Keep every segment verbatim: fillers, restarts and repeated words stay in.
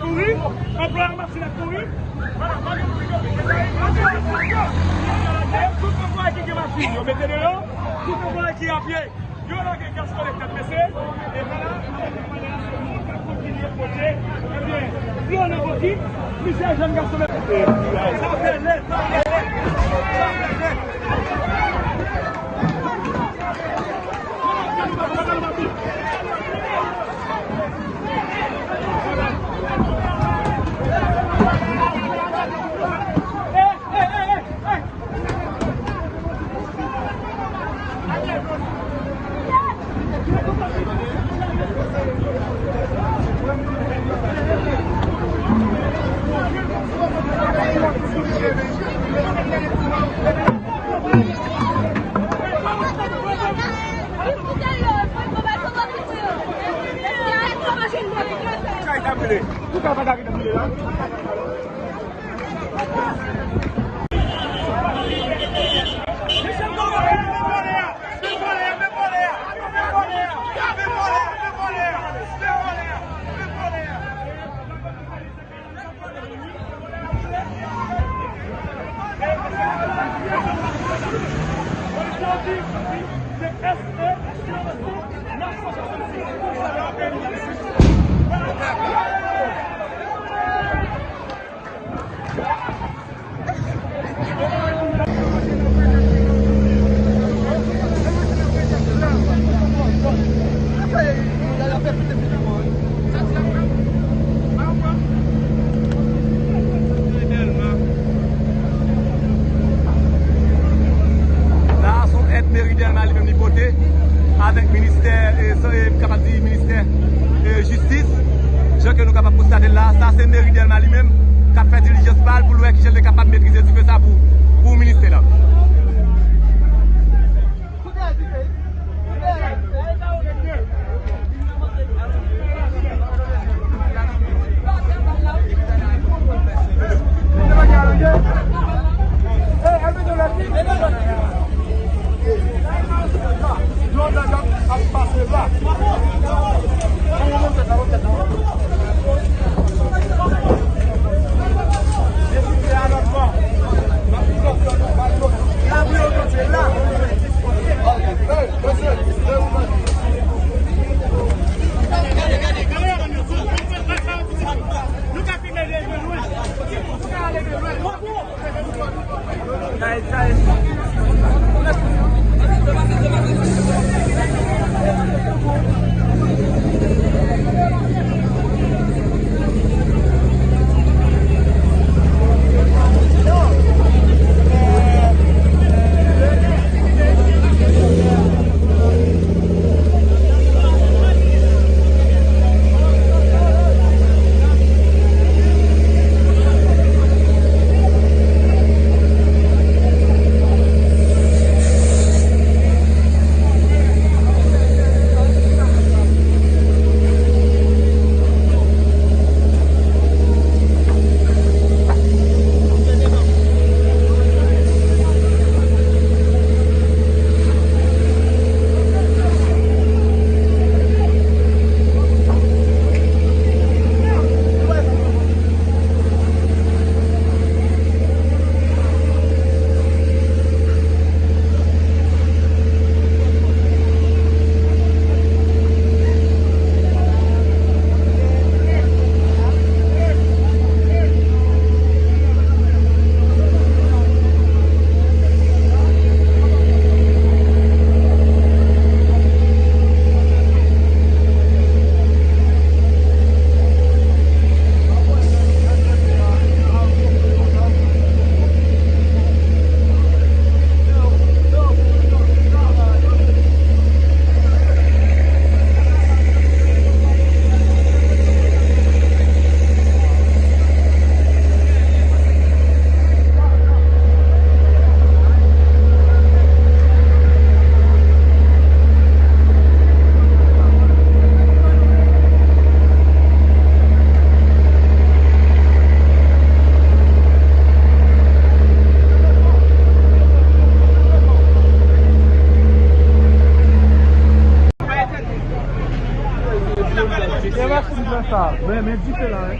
Kouri, anplwaye machin ap kouri. Tout anplwaye ki gen machin, yo mete deyò. Tout anplwaye ki a pye, yo lage kastòl tèt bese. E vwala, avèk yon malè a, se moun k ap kontinye pote, ebyen, dlo nan bokit, plizyè jèn gason. Sa fè lè, sa fè lè, sa fè lè. La a, se yon èd meri Dèlma li menm li pote avèk ministè, e, e, m kapab di ministè, e, jistis. Jan ke nou kapab konstate l la, sa se meri Dèlma li menm k ap fè dilijans pa l pou l wè kijan l te kapab metrize dife sa pou, pou ministè la. Gen maksim nan sa, men, men dife la, wi.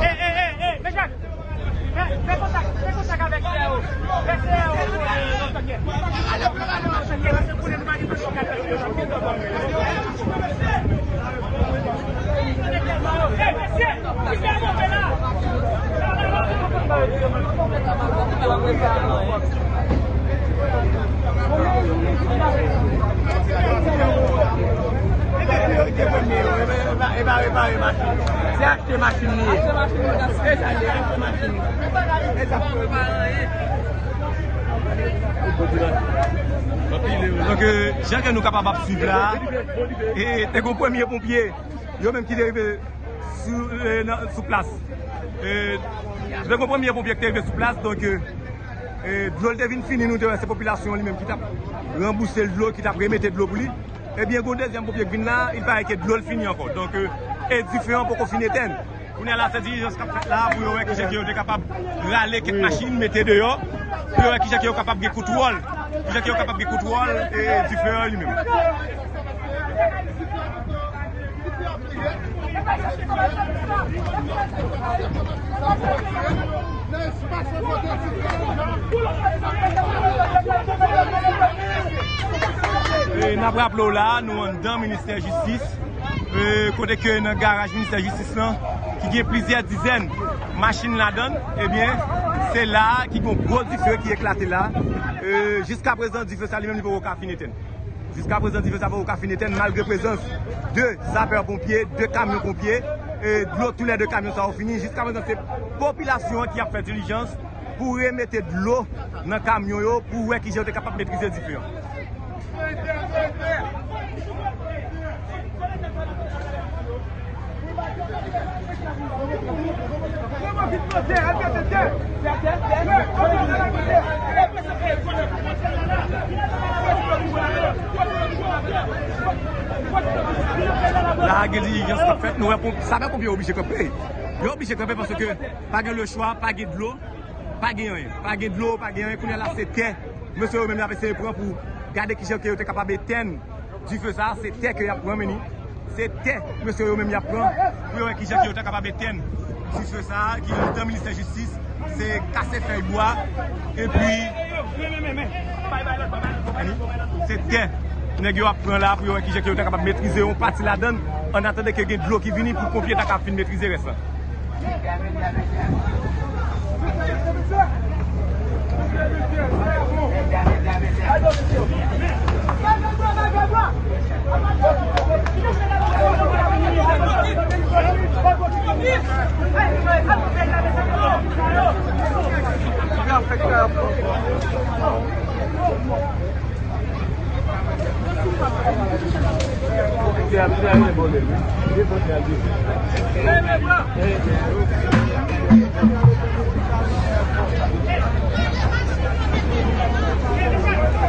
Hey, hey, hey, hey, mesye! Fè, fè kontak, fè kontak avèk C R O. Fè C R O, eh, nan tankyè. Nan tankyè, se pou nou pa gen presyon k ap fèt yo nan pil dòt. Eh, mesye, ki fè monte la? Se achte machin li ye. E sa li ye, achte machin. E sa. Donk, euh, jan ke nou kapab ap swiv la, e te gon premye ponpye, yo menm ki te rive sou, euh, nan, sou plas. Euh, te gon premye ponpye ki te rive sou plas, donk, euh, euh, dlo l te vin fini, nou te wè se popilasyon li menm ki t ap ranbouse l dlo, ki t ap remete dlo pou li. Ebyen, gon dezyèm ponpye k vin la, il paraît que dlo l fini ankò. Donk, euh, e dife an poko fin etenn. Kounye a la, se dilijans k ap fèt la pou yo wè kijan ke yo te kapab rale kèk machin, mete deyò, pou yo wè kijan ke yo kapab gen kontwòl, kijan ke yo kapab gen kontwòl, e dife an li menm. E n ap raple w la, nou anndan ministè jistis, e kote ke nan garaj ministè jistis lan, ki gen plizyè dizèn machin ladan l, ebyen, se la a ki gen yon gwo dife ki eklate la. E jiskaprezan, dife sa li menm li poko ka fin etenn. Jiskaprezan, dife sa poko ka fin etenn, malgre prezans de sapè ponpye, de kamyon ponpye, e dlo tou lè de kamyon sa yo fini. Jiskaprezan, se popilasyon an ki ap fè dilijans pou remete dlo nan kamyon yo, pou wè kijan yo te kapab metrize dife an. La gen dilijans k ap fèt, nou wè pon-, sapè ponpye oblije kanpe. Yo oblije kanpe paske pa gen lechwa, pa gen dlo, pa gen anyen. Pa gen dlo, pa gen anyen. Kounye a la, se tè. Mesye yo menm, y ap eseye pran pou gade kijan ke yo te kapab etenn dife sa a. Se tè ke y ap pran, men ni. Se tè mesye yo menm y ap pran pou yo wè kijan ke yo ta kapab etenn dife sa a ki anndan ministè jistis. Se kase fèy bwa, epi se tè nèg yo ap pran la pou yo wè kijan ke yo ta kapab metrize yon pati ladan l, an atandan ke gen dlo ki vini pou ponpye ta kapab fin metrize rès la.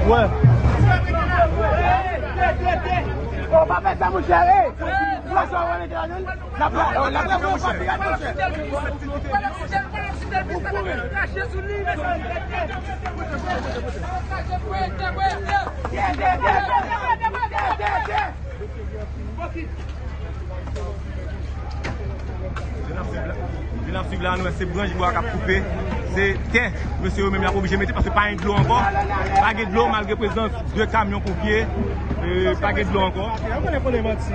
Wè. O, pa fè sa, monchè, e! Ou pa sa w rete la, non? L ap, l ap, l ap fè yon papi gad, monchè. Jan n ap swiv la, jan n ap swiv la, nou wè se branch bwa k ap koupe. Se tè, mesye yo menm y ap oblije mete paske pa gen dlo ankò. Pa gen dlo malgre prezans de kamyon ponpye. E, pa gen dlo ankò. Yo konnen konnen manti.